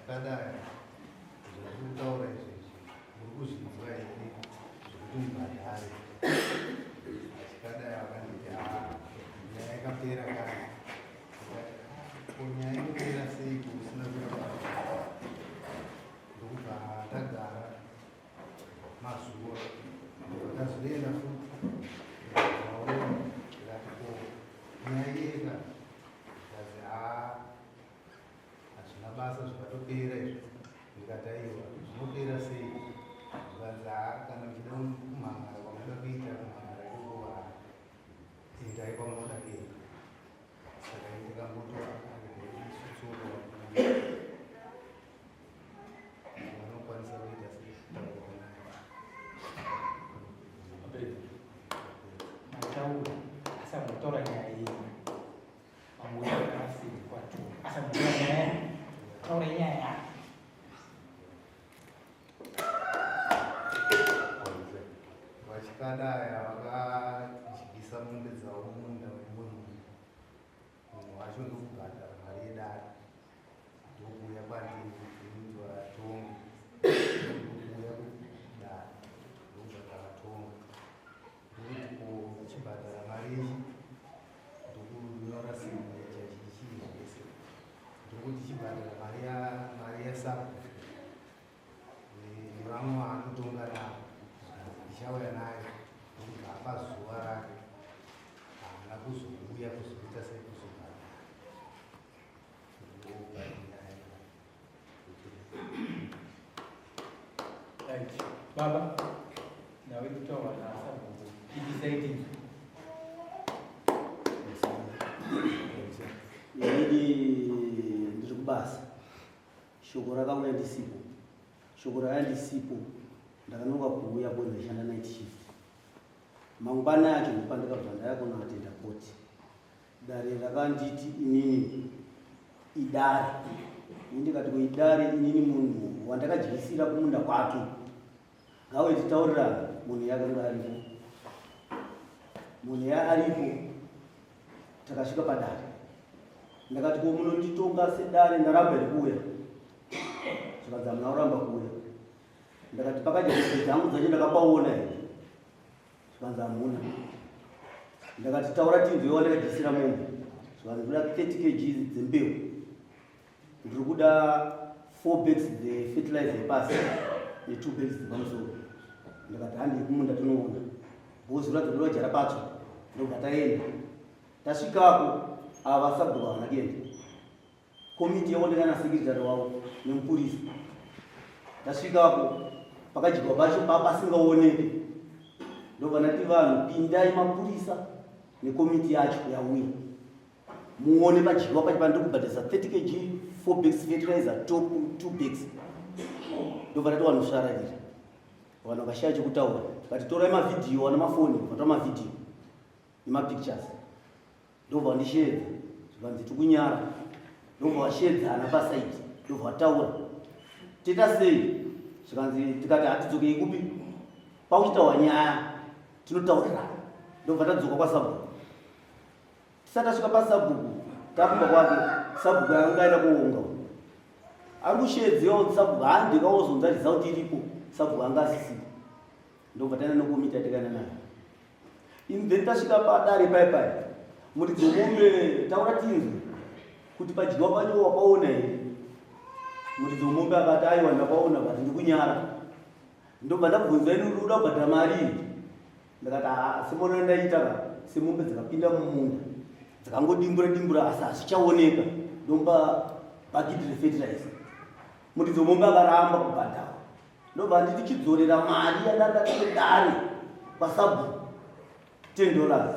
Vachikadaya zvandiri kutaura izvezvi muri kuzvinzwa here zvekuti mubhadhare? Vachikadaya vakanditi haa nyaya yakapera kare. Ndikati ko nyaya inopera seiko usina kuya pano? Ndokubva tagara mazuva ndobva tazoenda futi ndikaona ndikati ko nyaya iyeka zvikanzi haa Hazvina basa zvikatopera izvo. Ndikati aiwa zvinopera sei? Zvikanzi haa kana muchida kumhan'ara kwamunoda kuita kumhan'ara ikoko haa endai kwamunoda kuenda. Saka ini ndakangotora isutsoko vanokwanisa kuita sekutaurwa naye. Mataura asi amotaura nyaya iyi. Vachikadaya vakadyisa mombe dzavo mumunda wemumwe munhu. Munhu wacho ndokubhadhara mari yedare ndokuuya kwandiri kuti inzi vatonge ndokuuya kudare ndokubhadhara vatonga ndokuti ko chibhadhara mari yechi ndokunyora signature chichii zvese ndokuti chibhadhara mari ya mari yasabhuku nevamwe vaanotonga navo ndichauya nayo ndokubva apa zuva rake haana kuzouya kuzoita sekuzobhadhara Right. Baba, nawe kutaura nasabhuku. Ibisai Inini ndiri kubasa. Shoko rakauya ndisipo. Shoko rauya ndisipo. Ndakanonoka kuuya because ndaishanda night shift. Mangwana acho ndopandakabva ndaya kunoatenda court. Dare rakanditi inini idare. Ini ndikati ko idare inini munhu wandakadyisira kumunda kwake. Ngawe titaurirana munhu yakanga aripo. Munhu ya aripo takasvika padare. Ndakati ko munonditonga sedare ndaramba here kuuya. Zvikanzi hamuna kuramba kuuya. Ndakati pakadya mombe dzangu dzacho ndakapaona here. Zvikanzi hamuna. Ndakati taura tinzwe wandakadyisira mombe. Zvikanzi ndoda 30 kg dzembeu. Ndiri kuda 4 bags dzefertilizer yepasi ne 2 bags dzepamusoro. Ndakati handei kumunda tinoona. Bhozi rathu ndovajara patsva. Ndobva taenda. Tasvikako ava sabhuku havana kuenda. Komiti yaoneka nasekretary wavo nemupurisa. Tasvikapo pakadyiwa pacho papasingaoneki. Ndobva ndati vanhu pindai mapurisa nekomiti yacho yauya. Muone padyiwa pacho pandiri kubhadharisa 30 kg 4 bags fertilizer top 2 bags. Ndobva ndati vanhu svararira. Vanhu vakashaya chekutaura. Vati torai mavhidhiyo wana mafoni, vatora mavhidhiyo nemapictures. Ndobva vandisheedza zvikanzi tikunyara. Ndobva vasheedzana pasaidi ndobva vataura. Toita sei? Zvikanzi tikati hatidzokei kupi? Pakuchitaurwa nyaya tinotaurirana. Ndobva tadzoka kwasabhuku. Tisati tasvika pasabhuku takumba kwake sabhuku anga aenda koonga. Ari kusheedzewa kuti sabhuku handika wozonza result iripo sabhuku anga asisipo. Ndobva taenda nokomiti yatikaenda nayo. In then tasvika padare paye paye muridzi wemombe taura tinzwe kuti padyiwa pacho wakaona here muridzi wemombe akati aiwa ndakaona but ndikunyara ndobva ndabvunza ini uri kuda kubhadhara mari iyi ndakati haa semaonero ndaita ka semombe dzakapinda mumunda dzakangodimbura dimbura asi hazvichaoneka ndomupa bhagidhi refertilizer muridzi wemombe akaramba kubhadhara Ndobva nditi chidzorera mari yandandati dare kwasabhuku 10 dollars.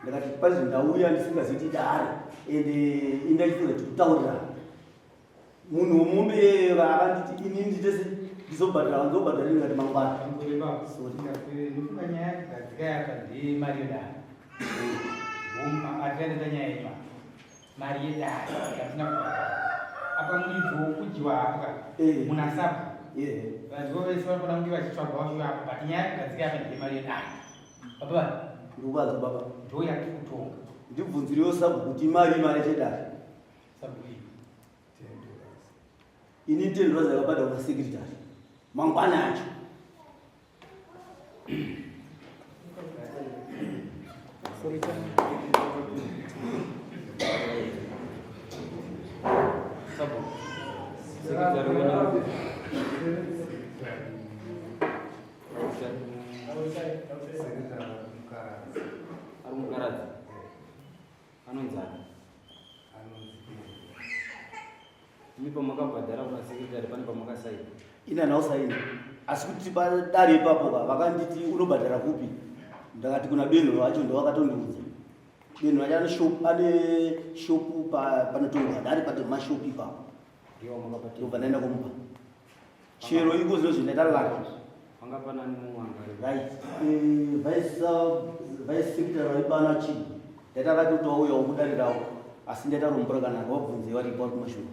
Ndakati pazvo ndauya ndisingazivi kuti dare ende indachifunga kuti kutaurirana. Munhu wemombe akanditi ini nditese ndizobhadhara ndizobhadhara ndikati mangwana. Sorry. Ndofunga nyaya yakugadzika yapa ndemari yedare. Atikaita nyaya yenyu apa. Mari yedare yatina kubhadhara. Apa muridzi wokudyiwa hapo ka. Eh. Muna sabu. Yeah. Vanhu vose vanofanira kunge vachitsvagwa vachiuya apa but nyaya yakugadzika yapa ndemari yedare. Baba vanhu Ndikuvanza baba. ndo yatiri kutonga. Ndibvunzirewo sabhuku kuti imari imari yechedare. Sabhuku iyi. $10. Ini $10 yakabhadharwa kuna secretary mangwana acho. Ari mukaradzi anonzi ani? Imi pamakabhadhara kuna secretary pane pamakasaina? Ini handina kusaina, asi kuti padare ipapo ka vakanditi unobhadhara kupi, ndakati kuna Benho wacho, ndovakatondiudza. Benho wacho ane shop, ane shopu panotongwa dare pamashopu ipapo. Ndiwo wamakabhadhara? Ndobva ndaenda kumupa chero iko zvino zvindaita laki. Panga panani mumwe anga ari? Right, vice secretary vari pano achii, ndaita laki kuti wauyawo kudare ravo, asi ndaita rombo rakanaka, wabvunze varipo vari kumashure.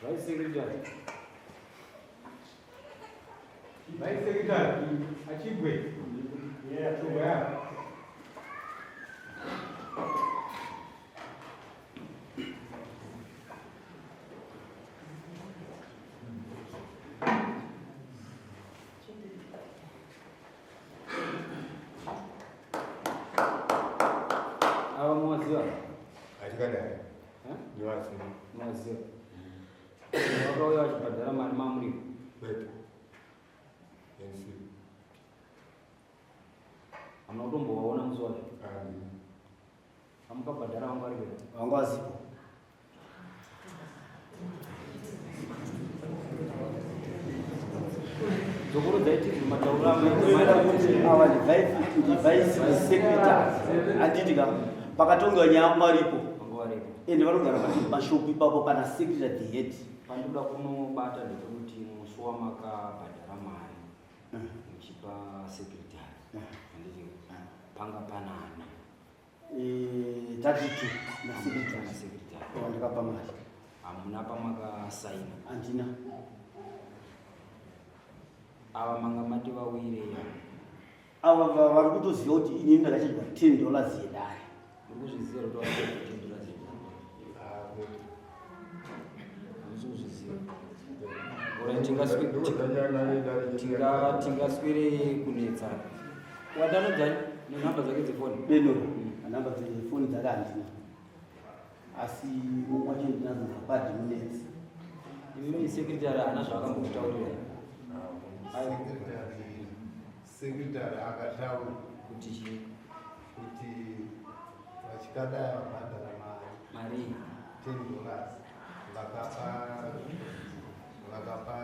Vice secretary. Vice secretary achigwe. Yeah, chugwa yako. Ava muwaziva? Achikadai. Eh? Ndiwaziva. Muwaziva. Vakauya vachibhadhara mari mamuripo? Kwete. NC. Hamuna kutombovaona musi wacho? Handina. Hamukabhadhara vanga vari kuenda? Vanga vasipo. Dzokorodzai tizvi matauriro amaita. Kuti ava ndi vice secretary, handiti ka? Pakatongewa nyaya varipo. Vanga varipo. Ende vanogara mashopu ipapo pana secretary, the head. Pandinoda kunobata ndepekuti musi wamakabhadhara mari muchipa secretary, handiti, panga panana? Tati two nasecretary. Na secretary. Wandikapa mari. Hamuna pamakasaina? Handina. Ava manga mati vawire? Ava vari kutoziva kuti inini ndakachadya $10 yedare. Muri kuzviziva kuti $10? Ah, kwete. Hamusi kuzviziva. Alright, tingaswere kunetsa watanodzani nenhamba dzake dzefoni. Benoro, namba dzefoni dzake handina, asi mumwe wacho ndinadzo dzakwadi munetsi. Imimi secretary haana zvaakambokutaurira? Secretary akataura. Kuti chii? Kuti vachikadaya vabhadhara mari. Mari? $10, vakapa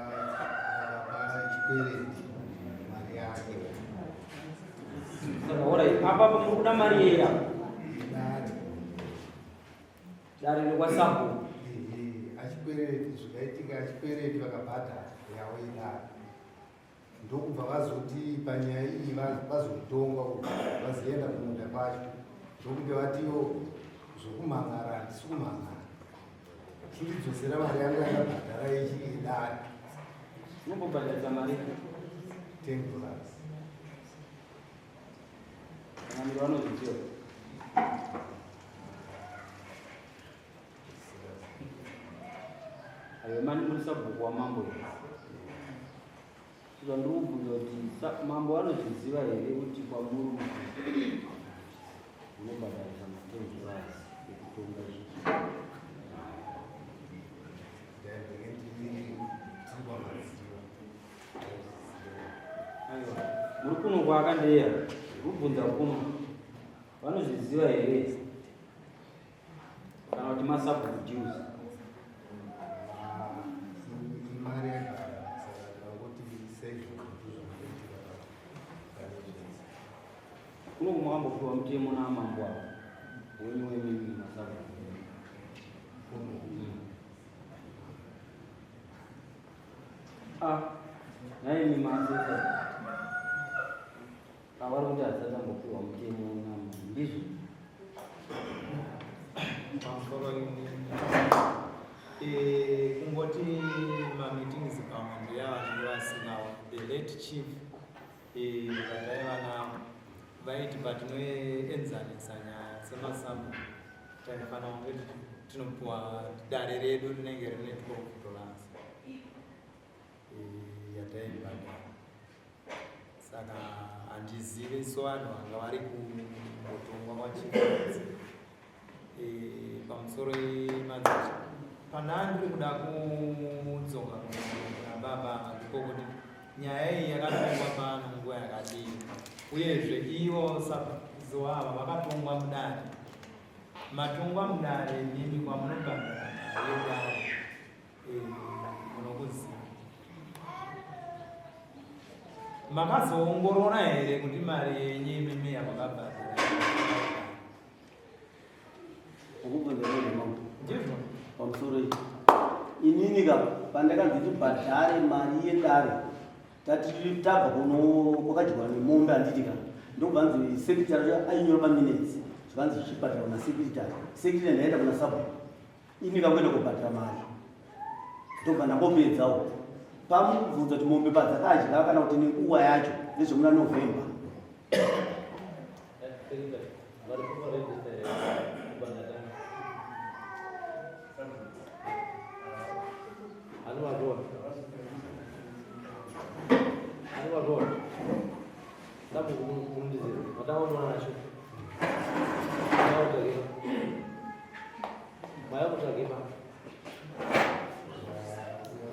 chikwereti mari yake. Saka alright, apapo muri kuda mari yei apa? Dare. Dare rekwasabhu? Ehe, achikwereti, zvikaitika achikwereti vakabhadhara yavo yedare, ndokubva vazoti panyaya iyi vazoitonga uku, vazoenda kumunda kwacho, ndokunge vatiwo zvokumhan'ara, handisi kumhan'ara, chindidzosera mari yangu yandabhadhara yedare. Unombobhadharisa mari? $10. Kana vanozviziva? Aiwa, mani muri sabhuku wamambo here? Saka ndiri kubvunza kuti mambo vanozviziva here kuti kwamuri unobhadharisa ma$10 ekutonga chii? Ndaimbenge tiri kwamaziva. Aiwa, muri kuno kwaakandeya, kubvunza kuno, vanozviziva here kana kuti masabhuku dues? Imari yagara, saka ndangoti seizvo ndozvinoitika pane zvese. Kuno kumakambopiwa mutemo naamambo avo wenyu wemimi masabhuku? Kuno? Ah, naimi maasesa avari kuti hasati ambopiwa mutemo namambo, ndizvo? Pamusoro. Kungoti mameetings pamwe ndeya vanenge vasinawo. The late chief vataiva navo vaiti patinoenzanisa nyaya semasambo, taifanira kunge tinopiwa dare redu rinenge rine $12. Yataibhadhara. Saka handizive so vanhu vanga vari kutongwa kwaChifudzi pamusoro yemadzishe. Pana ndiri kuda kudzoka kuna baba ava ndiko kuti nyaya iyi yakatongwa pano nguva yakadii, uyezve ivo sazuva ava vakatongwa mudare, matongwa mudare nemi kwamunobhadhara mari yedare munokuziva. Makazoongorora here kuti mari yenyu imimi yamakabhadhara? Ukubvunza nezve mambo. Ndizvo. Pamusoro iyi. Inini ka pandakanzi ndibhadhare mari yedare tati tabva kuno kwakadyiwa nemombe handiti ka, ndokubva nzi secretary ainyora maminutes, zvikanzi zvichibhadhara kuna secretary. Secretary ndaenda kuna sabhuku, ini kakuenda kubhadhara mari, ndobva ndangopedzawo pamubvunza kuti mombe padzakadya kana kuti nenguva yacho ndezvemuna November.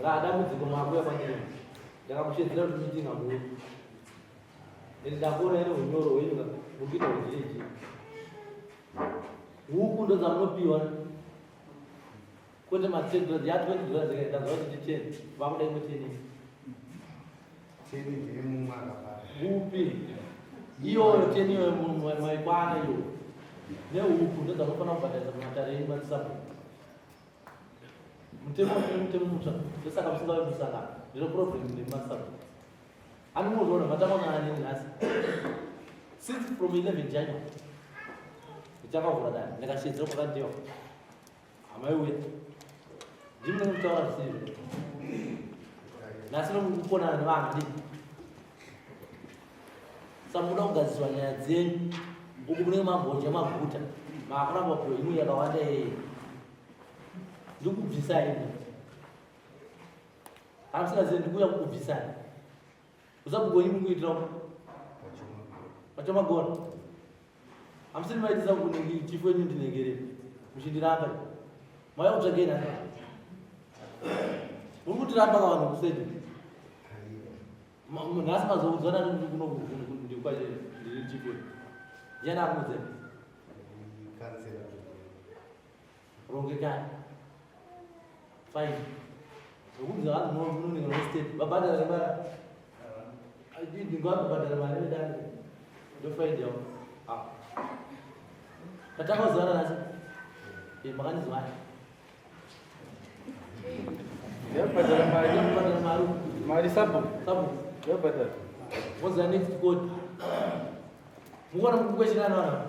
Dambudziko makuya kwandiri, ndakakushedzera kuti meeting hamuuyi, ende ndakuona ine unyoro hwenyu ka mukuita ujireji. Huku ndo dzamunopiwa, kwete ma10 dollars ya 20 dollars. Ikaenda zva kuti 10, vakuda imwe 10. 10 ndeyemumwe akabhadhara. Upi iyoyo 10 iyoyo maikwana iyoyo nehuku ndo dzamunofanira kubhadharisa mumatare enyu madzisabhuku. Mutemo une mutemo mutsva, ndosaka musingave musangano. Ndino problem nemasabhuku anomuzoona matakaonana neni nhasi. Since from 11 January ndichakavhura dare, ndikashedzera kwakandiwa, hamaiuya. Ndimi mutaura zvisizvo. Nhasi nomukukonana nevanhu ndii samuda kugadziswa nyaya dzenyu uku munenge mambodya maguta, maakuramba kuyo imwe yakawanda yeye. Ndikubvisai imi kana musingazivi, ndikuuya kukubvisai. Usabugoni mukuitira pachomagona, hamusiri maitisa kunenge chifu wenyu ndinengere muchindiramba. Mauya kutsvagei nhasi? Muri kutiramba kavanhu kusedi. Nhasi mazoudzwa nani kuti kuno ndikwache ndiri chifu? Ndiani akuudze? Kansela. Rongekani, fine. Nokunzi vanhu munonenge nestate vabhadhara mari, ndingavabhadhara mari vedare, ndofaindi yavo. Tatakazivana nhasi, makanizivana. Yabhadhara mari. Yabhadhara mari. Mari sabhuku. Sabhuku. Yabhadhara. Moziva next code mukuona mukukweshirana vana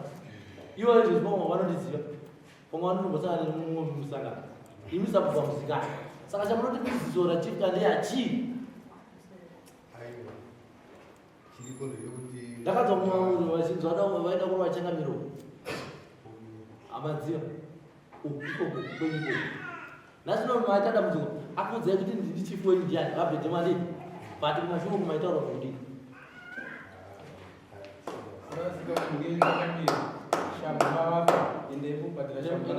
ivo izvo zvipamwe vanondiziva, pamwe vanotombosangana nemumwe musangano. Imi sabhuku hamuzikanwa, saka chamunoti biziso rachief kandeya chii? Aiwa, chiripo ndechekuti Ndakanzwa mumwe vachinzwa vaida kurova changamiro hamadziva ikoko kwenyu ikoko. Nhasi no maita dambudziko, akuudzai kuti ndini chief wenyu ndiani? Vabhedhe mari, but kumashure kumaitaura kudii? Urasika munge shambo mavapa, endai kubhadhara shambo.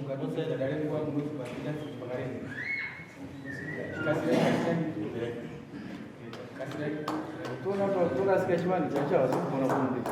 Mukatopedza dare nguva munozobhadhira pakarenda. Kasirai, kasirai, kasirai. Torasika chivanhu chacho, havasi kugona kumberi.